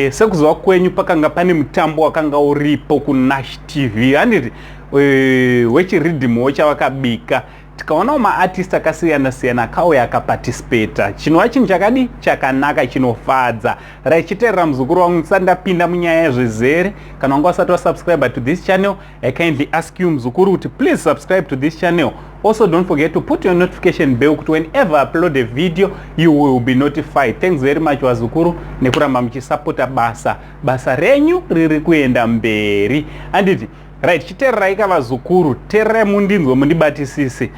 Sekuziva kwenyu, pakanga pane mutambo wakanga uripo kuNash TV, handiti, wechiridhimowo chavakabika. Tikaonawo maartist akasiyana siyana akauya akaparticipata, chinova chinhu chakadi chakanaka, chinofadza. Raichiteerera, muzukuru wangu, ndisati ndapinda munyaya yezvezere, kana wanga usati wasubscribe to this channel, I kindly ask you, muzukuru, kuti please subscribe to this channel. Also, don't forget to put your notification bell kuti whenever I upload a video, you will be notified. Thanks very much, vazukuru, nekuramba muchisapota basa. Basa renyu riri kuenda mberi, handiti? Right, chiteererai ka, vazukuru, teererai mundinzwe, mundibatisise.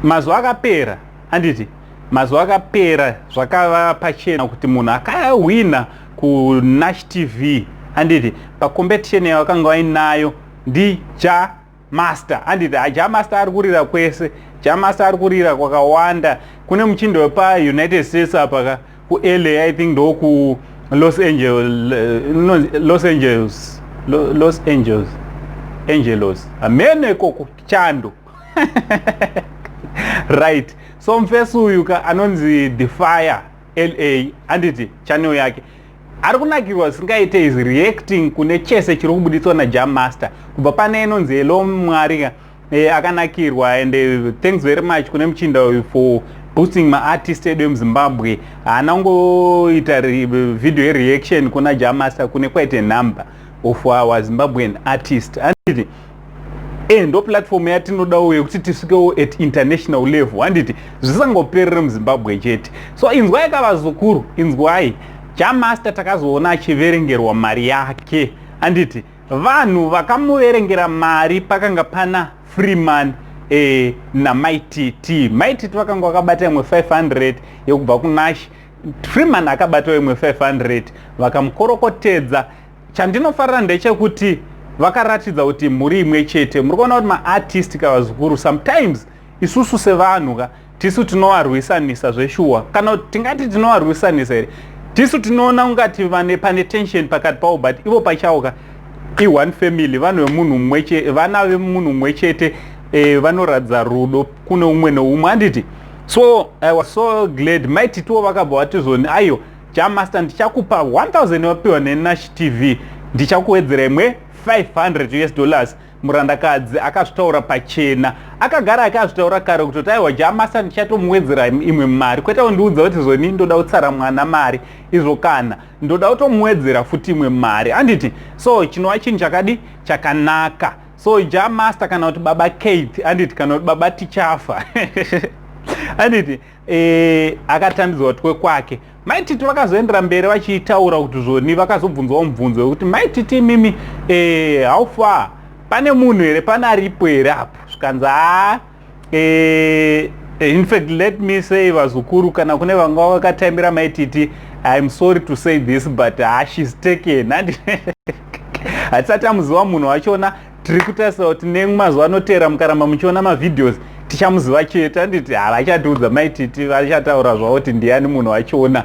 Mazuva akapera, handiti, mazuva akapera zvakava pachena kuti munhu akahwina kuNash TV, handiti, pacompetition yavakanga vainayo ndiJah Master, handiti? Jah Master ari kurira kwese. Jah Master ari kurira kwakawanda. Kune muchindo wepaUnited States apa ka, kuLA, I think ndoku Los Angeles, Los Angeles, Los Angeles, Angelos, hamene ikoko chando, right? So mufesi uyu ka anonzi The Fire LA, handiti? Channel yake ari kunakirwa zvisingaite, is reacting kune chese chiri kubuditswa naJah Master kubva pane inonzi "Hello Mwari" ka. Akanakirwa and thanks very much kune muchinda uyu for boosting maartist edu emuZimbabwe. Haana kungoita video yereaction kuna Jah Master, kune quite a number of our Zimbabwean artist, handiti? Ndo platform yatinodawo yekuti tisvikewo at international level, handiti? Zvisangoperere muZimbabwe chete. So inzwai kavazukuru, inzwai. Jah Master takazoona achiverengerwa mari yake, handiti? Vanhu vakamuverengera mari pakanga pana Freeman naMaiTT. MaiTT vakanga vakabata imwe 500 yekubva kuNash. Freeman akabatawo imwe 500, vakamukorokotedza. Chandinofarira ndechekuti vakaratidza kuti mhuri imwe chete. Muri kuona kuti maartist kavazukuru, sometimes isusu sevanhu ka tisu tinovarwisanisa zveshuwa. Kana tingati tinovarwisanisa here? Tisu tinoona ungati vane pane tension pakati pavo, but ivo pachavo ka i-one family, vanhu vemunhu mumwe, vana vemunhu mumwe chete. Vanoratidza rudo kune umwe neumwe, handiti? So I was so glad. MaiTitiwo vakabva vatizoni, "Aiyo, Jah Master, ndichakupa 1000 wapiwa neNash TV, ndichakuwedzera imwe 500 US dollars." Murandakadzi akazvitaura pachena, akagara akazvitaura kare kutoti, "Aiwa, Jah Master ndichatomuwedzera imwe mari, kwete kundiudza kuti zoni ndoda kutsara mwana mari izvo, kana ndoda kutomuwedzera futi imwe mari," handiti? So chinova chinhu chakadi chakanaka. So Jah Master, kana kuti Baba Kate, handiti, kana kuti Baba Tichafa, handiti, akatambidzwa twe kwake. MaiTiti vakazoendera mberi vachitaura kuti zvoni vakazobvunzwawo mubvunzo wekuti, "MaiTiti, imimi, how far, pane munhu here, pane aripo here apo?" Zvikanzi, "Ha." In fact, let me say, vazukuru, kana kune vanga vakatambira MaiTiti, I'm sorry to say this, but ha, she's taken. Hatisati amuziva munhu wachona. Tiri kutarisa kuti nemazuva anoteera, mukaramba muchiona mavideos, tichamuziva chete, handiti? Havachatiudza MaiTiti, vachataura zvavo kuti ndiani munhu wachona.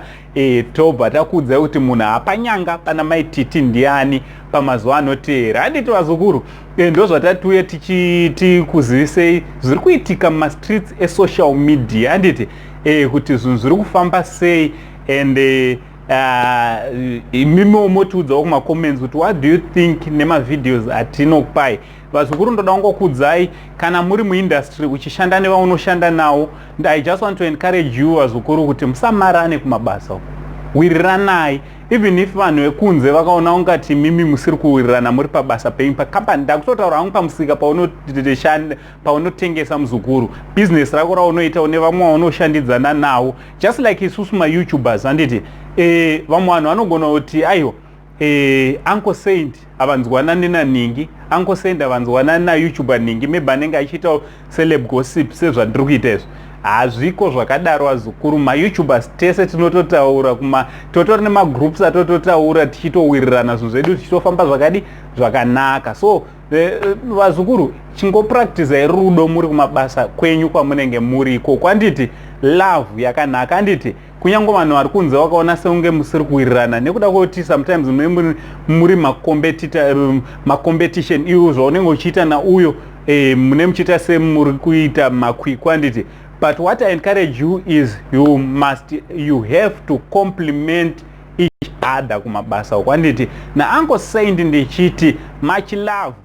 Tobva takuudzai kuti munhu hapanyanga pana MaiTiti ndiani pamazuva anoteera, handiti, vazukuru? Ndo zvatatiuye tichitikuzivisei zviri kuitika mumastreets esocial media, handiti, kuti zvinhu zviri kufamba sei. And imimiwo motiudzawo kumacomments kuti what do you think nemavideos atinokupai. Vazukuru, ndoda kungokuudzai, kana muri muindustry uchishanda nevaunoshanda nawo, I just want to encourage you, vazukuru, kuti musamarane kumabasa uko, wiriranai. Even if vanhu vekunze vakaona ungati mimi musiri kuwirirana muri pabasa penyu, pakambani, ndakutotaura hangu, pamusika paunotengesa, muzukuru, bhizinesi rako raunoita une vamwe vaunoshandidzana nawo, just like isusu maYouTubers, handiti? Vamwe vanhu vanogona kuti, "Aiwa, Uncle Saint havanzwanani naningi, Uncle Saint havanzwanani naYouTuber ningi, maybe anenge achiitawo celeb gossip sezvandiri kuita izvo." Hazviko zvakadaro, vazukuru. MaYouTubers tese tinototaura kuma totori nemagroups atototaura, tichitowirirana, zvinhu zvedu tichitofamba zvakadi zvakanaka. So vazukuru, chingopractisai rudo muri kumabasa kwenyu kwamunenge muri ikoko, handiti? Love yakanaka, handiti? Kunyange vanhu vari kunze vakaona seunge musiri kuwirirana nekuda kwekuti sometimes muri macompetition, iwo zvaunenge uchiita nauyo, mune muchiita semuri kuita makwikwi, handiti? But what I encourage you is you have to compliment each other kumabasa uko, handiti? NaUncle Saint ndichiti much love.